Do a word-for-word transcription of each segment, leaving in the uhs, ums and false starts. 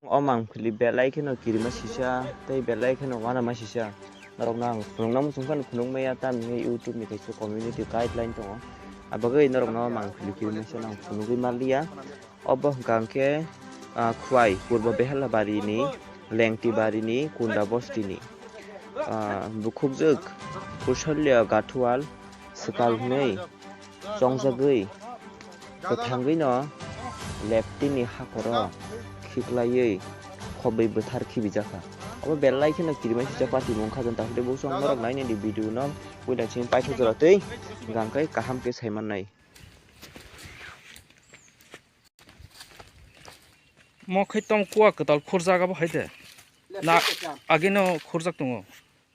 O mangpili belai kheno kirima sisa tei belai kheno uanama sisa. Norokno ang phunukna muchung phano phunukmaya, tamni hwnwi YouTube ni kaisa community guideline tongo. Abagwi norokno mangpili kirima sisa ang phunugwi manliya. Obo hwnkha hwnkhe, ah, Khwai, Purbo Behela barini, Lengti barini, Kunda bostini, ah, bukhukjwk Kusalya Gathual swkal hwnwi chongjagwi, kwthangwino leptini hakoro khiklaiwi khobwi bwthar khibijakha. Obo belai kheno kirima sisa patimung kha, jani takhuk tei buchung norok nainani video no puila chini paithak jora twi hwnkha hwnkhe kaham khe saimannai. Mo khai tong kuwa kwtal khurjak abo hai de. Na, agino khurjak tongo.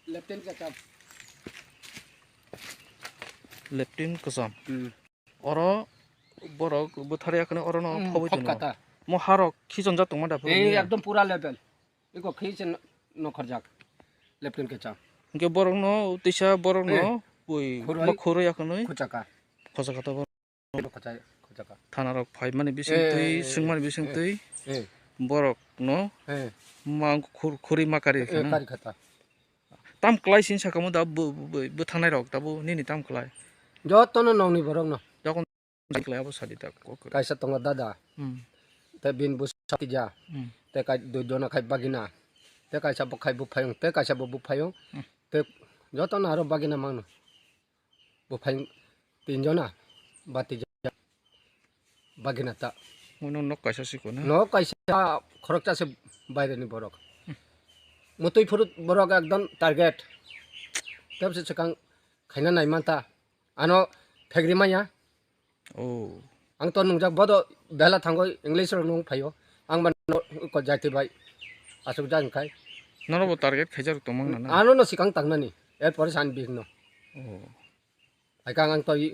Leptin kwcham. Leptin kwcham. Hmm. Oro borok bwthar yakno orono Hmm, phobwi tongo. Mo harok khichonjak tongma da phuru. Ei, ekdom pura level. Iko khichen nokhorjak. Leptin kwcham. Hwnkhe borokno tisa borokno Eh. Bui Khuroi. Mo khuroi yakno. Khuchaka. Khuchaka to. Khachai, khachaka. Thana rok phai mani bising Eh, twi, eh, swng mani bising eh, twi, eh. Borok no Eh. Mang khur-, khuri ma kari Eh, khana. Kari khata. Tam klai sin saka mo da bu, bu, bu, bwthangnai rok da bu nini tam klai. Joto no nongni borok no. Jokhon klai abo sadi da kok. Kaisa tongo dada. Hmm. Te bin bu sati ja. Hmm. Te kai dui jona khai bagina. Te kaisa bo khai bu phayung. Te kaisa bo bu phayung. Hmm. Te joto no aro bagina mangno. Buphang tinjona, bati ja-, bagina ta. Uno nok kaisa siko na? Nok kaisa khoroksa se baireni borok. Mutui phuru borok ekdom target. Tebse swkang khaina naimanta. Ano phegri manya. Oh. Ang to nungjak bodo bela thango English rok nung phaio. Ang ban ko jati bai asuk jang kai. Nono bo target khaijak tongmang na na? Ano no sikang tangnani. Er pore san big no. Oh. Hai kang ang to i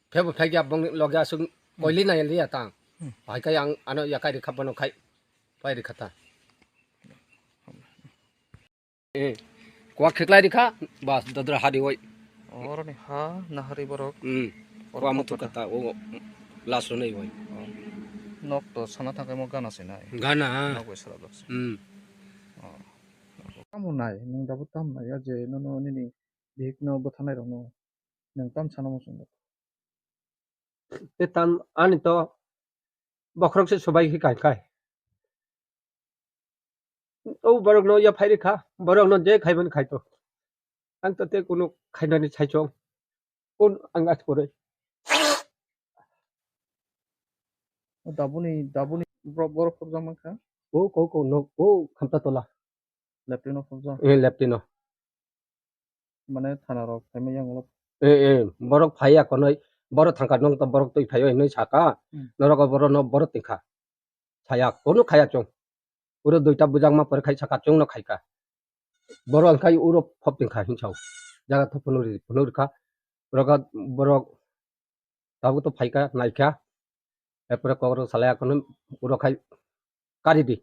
phebo phegya bong loge asuk koili na liya tang. Hmm. Hai kai ang ano yakai ri khapano khai. Pai ri khata. Eh, kuak kheklai rikha, bas, dodra hari oi. Oroni ha, nahari borok. Hmm. Orok kuak mutu khopata. Kata, o, las ronai oi. Oh. Nok to sana thangkai mo gana se nai. Gana. Nok bai sala dos. Hmm. Oh. Tamo nai, nung dabu tam nai, ya je, no, no, nini, bihik no, bwthanai rok no, nung tam sana mo sung. Te tam ani to bokhorok se sobai khe kai kai. O borok no ya phai rikha, borok no je khaiban khai to. Ang to te kunu khainani saichong. Kun ang as pore. O dabuni, dabuni borok, borok khobjak mankha? O ko, ko, no, o khamta tola. Leptino khobjak? Eh, leptino. Mane thana rok phaima yang ulo. Eh, eh, borok phaiya konoi, borok thangka nong to borok twi phaio hinwi saka, hmm. Norok borok no borok tingkha. Saya kono khaya chwng. Uro duita bujakma pore khai saka chwng no khaika. Borok wngkhai uro phop tingkha hinsao. Jaga to phunuri, phunurikha. Borok, borok Tabuk to phaikha, naikha. Erpore kokrok salai akono uro khai kari di.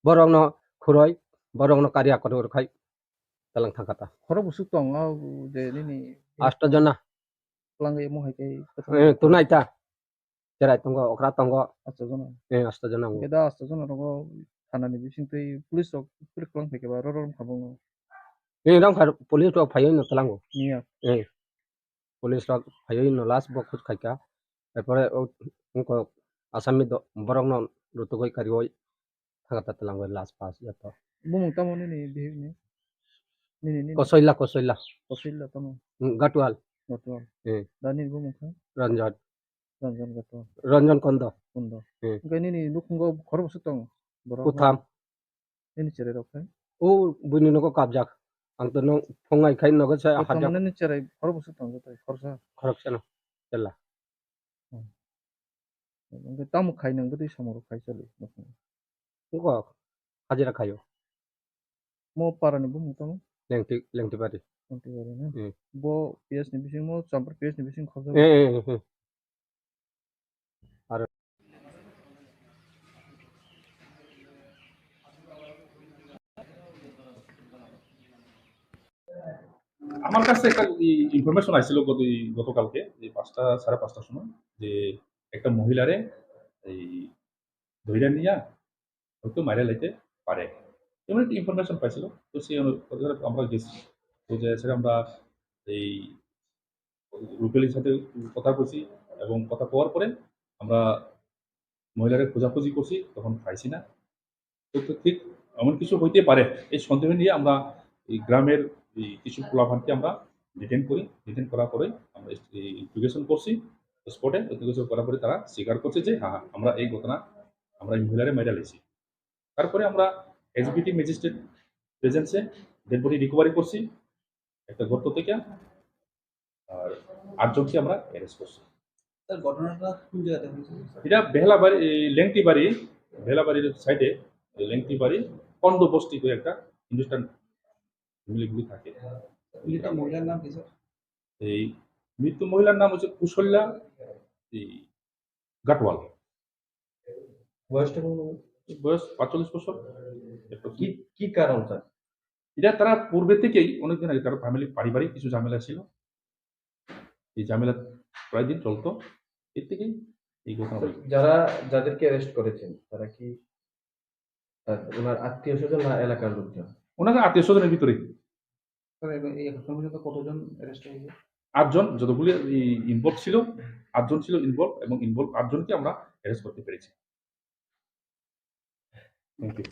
Borokno khuroi, borokno kari akono uro khai talang thangkha ta. Khorok busuk tong o je nini Asto jona. Twlang emo hai kai. Eh, tunai ta. Cherai tongo, okra tongo. Asto jona. Eh, asto jona. Keda asto jona rogo thanani bising twi police rok police kwlang phaikhe ba roro wngkha bo. Eh, rong kha police rok phaiwi no tlango. Niya. Eh. Police rok phaiwi no last bo khoj khaikha. Erpore o wngkok Asami do-, borokno rutugwi kariwi thangkha ta twlangwi last pass joto. Bumung tamo nini bihikni? Nini, nini. Kosoila, Kosoila. Kosoila tamo? Mm, Gatwal. Gatwal. Eh. Da nini bumung kha? Ranjan. Ranjan Gatwal. Ranjan Kondo. Kondo. Eh. Hwnkhe nini nukhungo khoroksa tong borok? Kutham. Nini cherai rok khai? O buini nogo kapjak. Ang to nung phungai khai nogo se. O hajak. Tamo nini cherai khorok bwswk tong joto khoroksa? Khoroksa no. Chela. Hmm. Hwnkhe tamo khai nang bwtwi samung rok khai chali. Ngo hajira khayo. Mo para ni bumung tamo? Lengti, Lengtibari. Lengtibari na? Hmm. Bo P S ni bising mo, Champar P S ni bising khoroksa? Eh, eh, eh, eh. আমার কাছে একটা ই-, ইনফরমেশন আইছিল গত, এই গতকালকে, যে পাঁচটা, সাড়ে পাঁচটার সময়, যে একটা মহিলারে এই ধইরা নিয়া হয়তো মাইরা লাইতে পারে, এমন একটা ইনফরমেশন পাইছিল। তো সেই অনু- আমরা গেছি, তো যে সেটা আমরা এই রুবেলের সাথে কথা কইছি এবং কথা কওয়ার পরে আমরা মহিলারে খোঁজাখুঁজি করছি, তখন পাইছি না। তো তো ঠিক এমন কিছু হইতে পারে, এই সন্দেহ নিয়ে আমরা এই গ্রামের এই কিছু পোলাপানকে আমরা ডিটেন করি। ডিটেন করার পরে আমরা ইন্টিগ্রেশন করছি স্পটে। ইন্টিগ্রেশন করার পরে তারা স্বীকার করছে যে হ্যাঁ, আমরা এই ঘটনা, আমরা এই মহিলারে মাইরা লেছি। তারপরে আমরা এসবিটি ম্যাজিস্ট্রেট প্রেজেন্সে ডেড বডি রিকভারি করছি একটা গর্ত থেকে। আর আটজনকে আমরা অ্যারেস্ট করছি। স্যার, ঘটনাটা কোন জায়গাতে হয়েছে? এটা বেহলাবাড়ি, এই লেংটিবাড়ি, বেহলাবাড়ির সাইডে লেংটিবাড়ি কন্দ বস্তি করে একটা হিন্দুস্তান ফ্যামিলিগুলি থাকে। মৃত মহিলার নাম কি স্যার? এই মৃত মহিলার নাম হচ্ছে কুশল্যা এই গাটওয়াল। বয়সটা কেমন হবে? বয়স পাঁচচল্লিশ বছর। কি কি কারণ স্যার? এটা তারা পূর্বে থেকেই অনেকদিন আগে তার ফ্যামিলি পারিবারিক কিছু ঝামেলা ছিল। এই ঝামেলা প্রায় দিন চলতো, এর থেকেই এই ঘটনা হয়েছে। যারা যাদেরকে অ্যারেস্ট করেছেন তারা কি আহ, ওনার আত্মীয় স্বজন না এলাকার লোকজন? ওনাকে আত্মীয় স্বজনের ভিতরে স্যার, এবার এই এখন পর্যন্ত কতজন অ্যারেস্ট হয়েছে? আটজন যতগুলি ইনভলভ ছিল, আটজন ছিল ইনভলভ এবং ইনভলভ আটজনকে আমরা অ্যারেস্ট করতে পেরেছি। Thank you.